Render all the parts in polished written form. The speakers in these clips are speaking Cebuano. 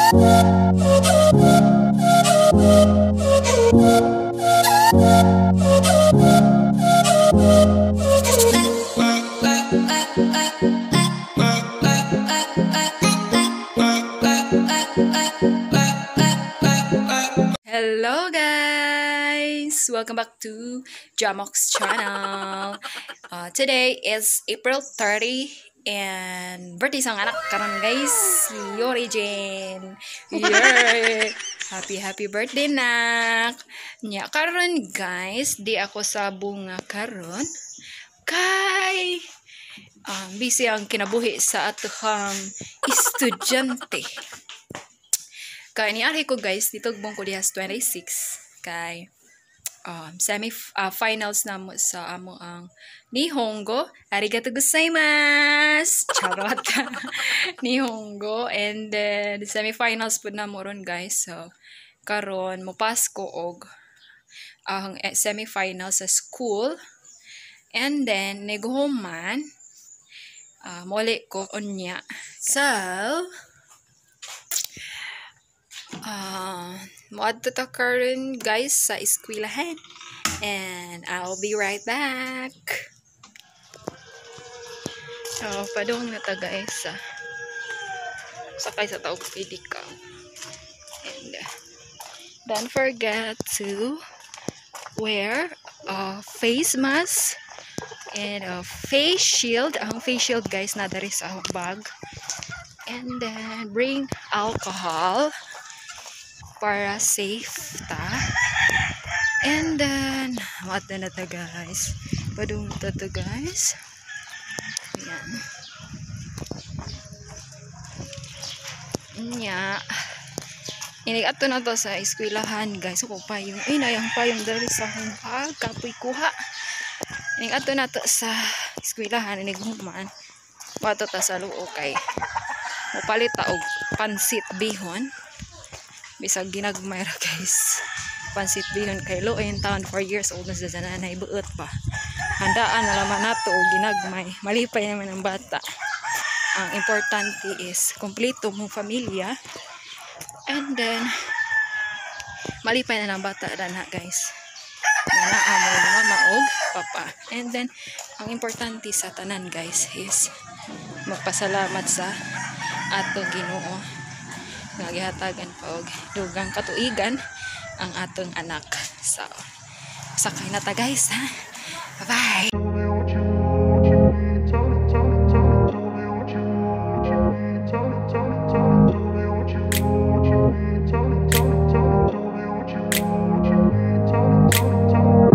Hello guys! Welcome back to Jamox channel. Today is April 30 and birthday sang anak karon, guys, si Yori Jane. Yay! Happy happy birthday, nak! Nya karon, guys, di ako sa bunga karon kay busy ang kinabuhi sa atohang estudyante. Kay niari ko, guys, dito gbong ko diha sa 26 kay semi finals na mo sa amo ang Nihongo. Arigato gozaimasu! Charot. Nihongo. And then, semi-finals pud na mo ron, guys. So, karon mo pass ko og ang semi-final sa school. And then, niguhuman, muli ko unya. So, moadto ta karon, guys, sa eskwelahan. And I'll be right back. So, padung na ta, guys, sa sakay sa taog pedicab. And don't forget to wear a face mask and a face shield. Ang face shield, guys, na diri sa akong bag. And then bring alcohol para safe ta. And then, what na ta, guys. Padung ta to, guys. Ayan. Nya. Inig ato na to sa eskwelahan, guys. Ako payong. Ay, nayang payong dali sa akong bag. Kapoy kuha. Inig ato na to sa eskwelahan. Inig human. Wato ta sa luo kay mopalit ta og pansit bihon. Bisag ginagmay ra, guys. Pansit bihon kay luoy taon, 4 years old na siya, nanay, buot pa. Handaan na laman nato og ginagmay. Malipay naman ang bata. Ang importante is kompleto mong pamilya. And then malipay na ng bata dana, guys. Na naa mo mama og papa. And then ang importante sa tanan, guys, is magpasalamat sa ato Ginoo nga gihatagan pa og dugang katuigan ang atong anak. So, sakay na ta, guys, ha. Bye-bye. Tell me what you need. Tell me, tell me, tell me, tell me what you need. Tell me, tell me, tell me, tell me what you need. Tell me, tell me, tell me, tell me what you need. Tell me, tell me, tell me.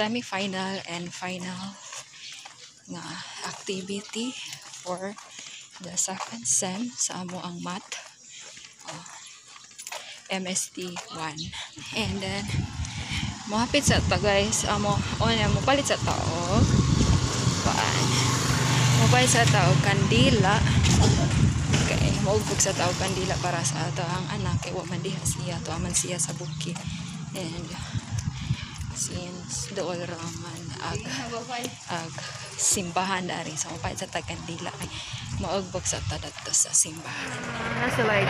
Semi-final and final nga activity for the second sem sa amo ang math MST 1. And then mohapit sa ta, guys, amo o mo palit sa ta og kuan, mopalit sa ta og kandila kay maugbog sa ta og kandila para sa ato ang anak kay wa man diha siya, to man siya sa bukid. And since dool raman ag simbahan dari, so mopalit sa ta kandila ay maugbog sa ta dadto sa simbahan. Nasa like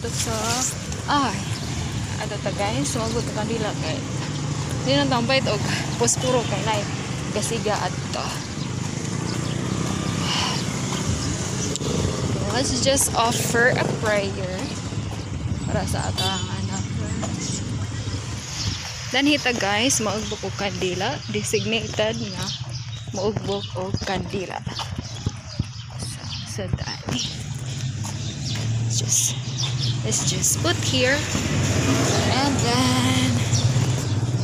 Ito sa ay ato ta, guys, magbot og kandila kay di na tambay og posporo kay nay gasiga adto. Let's just offer a prayer para sa atong anak. Then hita, guys, maugbok og kandila, designated nga maugbok og kandila. So dani just let's just put here and then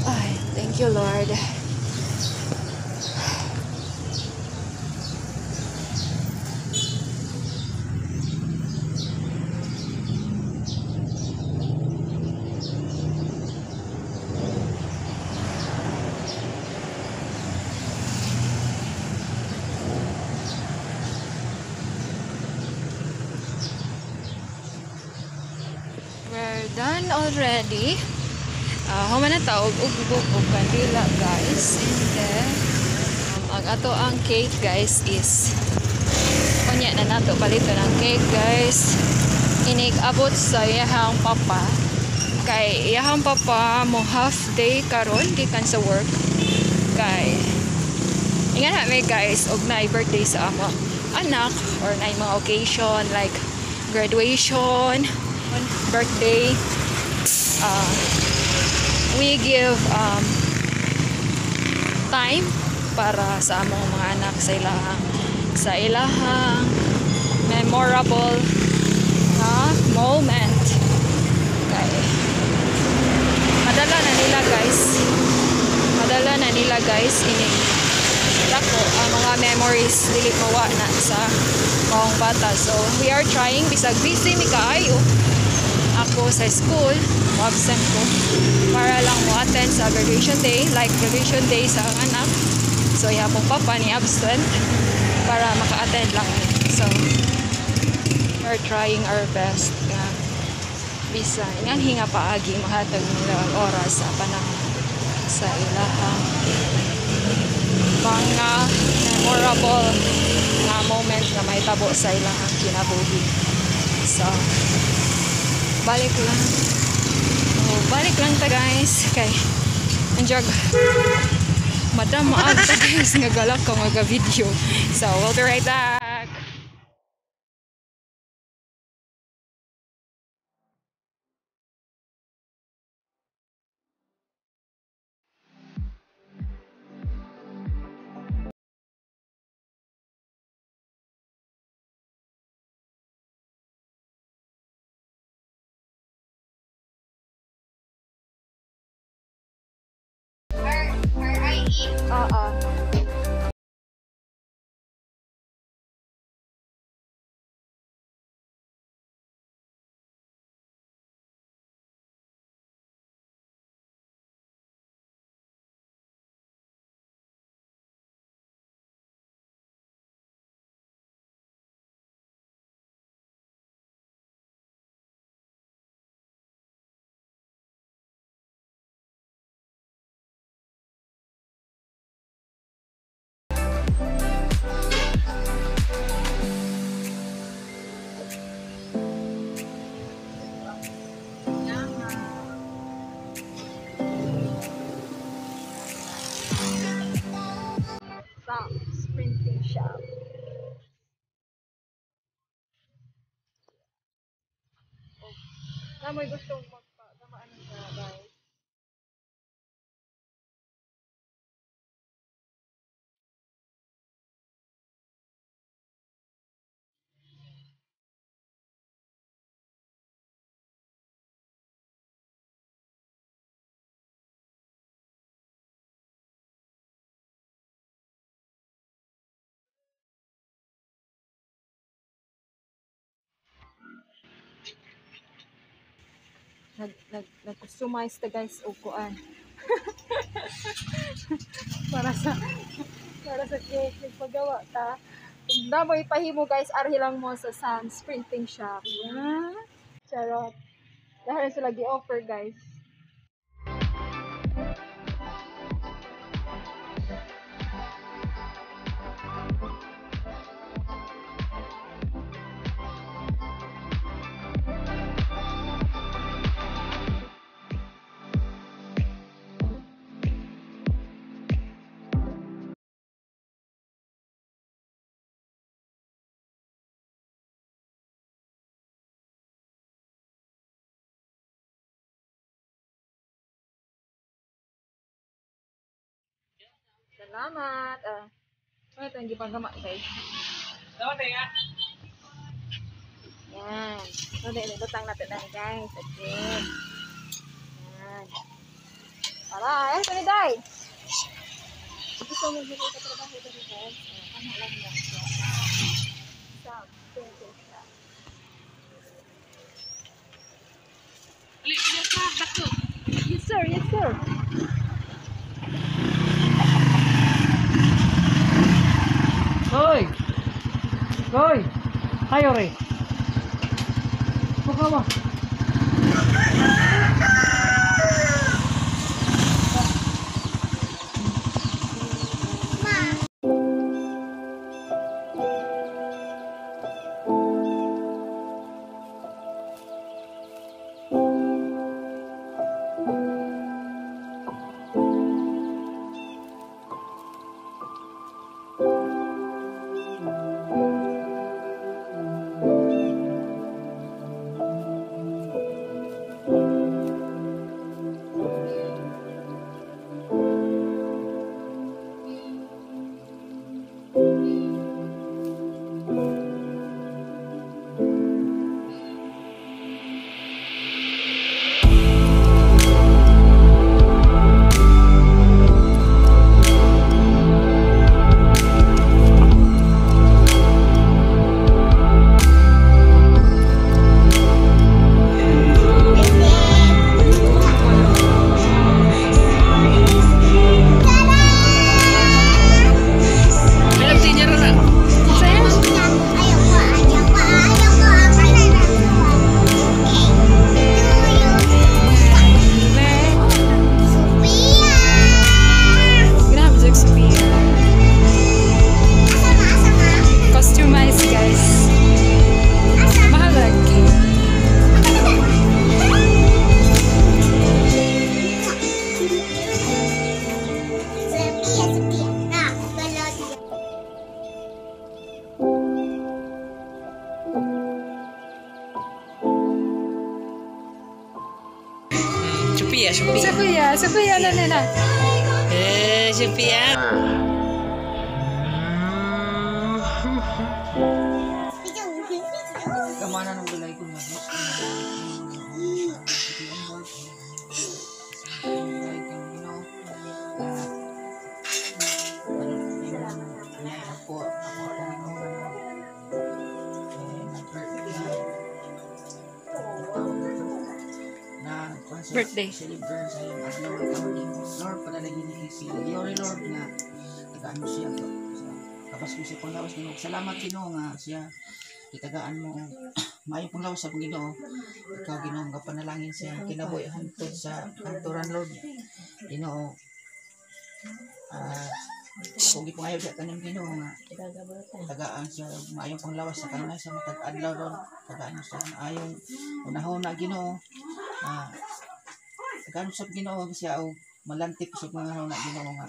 ay, thank you, Lord. We're done already. Human na ta og ugbok og kandila, guys. And then ang ato ang cake, guys, is unya na nato paliton ang cake, guys. Inig abot sa iyahang papa kay iyahang papa mo half day karon gikan sa work kay ingan na may, guys, og naay birthday sa amo anak or naay mga occasion like graduation, birthday, we give time para sa among mga anak sa ilahang memorable na moment kay madala na nila, guys, madala na nila, guys, ini dako ang mga memories, dili mawa na sa maong bata. So we are trying bisag busy mi kaayo. Ako sa school, mo absent ko para lang mo attend sa graduation day, like graduation day sa anak. So iya pong papa ni absent para maka-attend lang. So we're trying our best nga bisa ingan hinga paagi mahatag nila ang oras sa panahon sa ilahang mga memorable nga moment na mahitabo sa ilahang kinabuhi. So balik lang. Oh, balik lang ta, guys, kay anjag madam maagta, guys, nga galak ko nga video. So we'll be right back. Oo. Na may gustong magpagamaan sa guys. Nag-customize ta guys og kuan. para sa cake nagpagawa ta. Kung na mo ipahimo guys, arhi lang mo sa Sans Printing Shop. Yeah. Charot. Dahil sila gi-offer guys. Salamat. Ano ito yung gipagama guys? Salamat ya. Yan. So, lutang natin na guys. Okay. Yan. Tara, ito ni Day. Gusto mo dito sa trabaho dito guys. Ano lang yan. So, printing shop. Yes sir, yes sir. Hoy! Hoy! Hayo re. Buka mo. Customize guys. Mahal lagi. Sophia, Sophia. Sophia, Sophia na nila. Eh, Sophia. Kamana ng gulay ko na. Birthday. Celebrate sa iyong adlaw at taon nimo. Lord, padalagin ni si Yori Lord nga tagaan mo siya to. Kapas mo siya panglawas Ginoo. Salamat Ginoo nga siya gitagaan mo maayong panglawas sa Ginoo. Ikaw Ginoo nga panalangin siya kinabuhi hantod sa kanturan Lord. Ginoo. Kung gipangayo siya tanim Ginoo nga tagaan siya maayong panglawas sa kanunay sa matag adlaw Lord. Tagaan siya maayong unahon na Ginoo. Tagaan sa Ginoo siya og malantip sa mga na Ginoo nga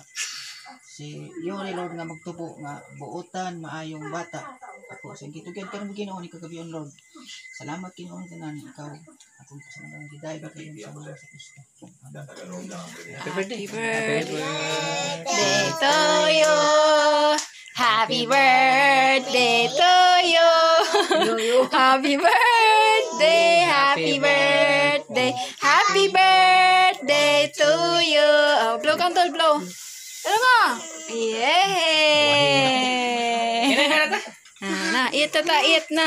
si Yori Lord nga magtubo nga buotan maayong bata. Ako sa gitugyan karon Ginoo ni kagabion Lord. Salamat Ginoo tanan ikaw Akong pasalamatan giday ba kayo sa mga sa Kristo. Amen. Happy birthday to you. Happy birthday to you. Happy birthday, happy birthday, happy birthday to you. Oh, blow candle, blow. Ano nga? Yay! Ah, na, eat na ta, eat na.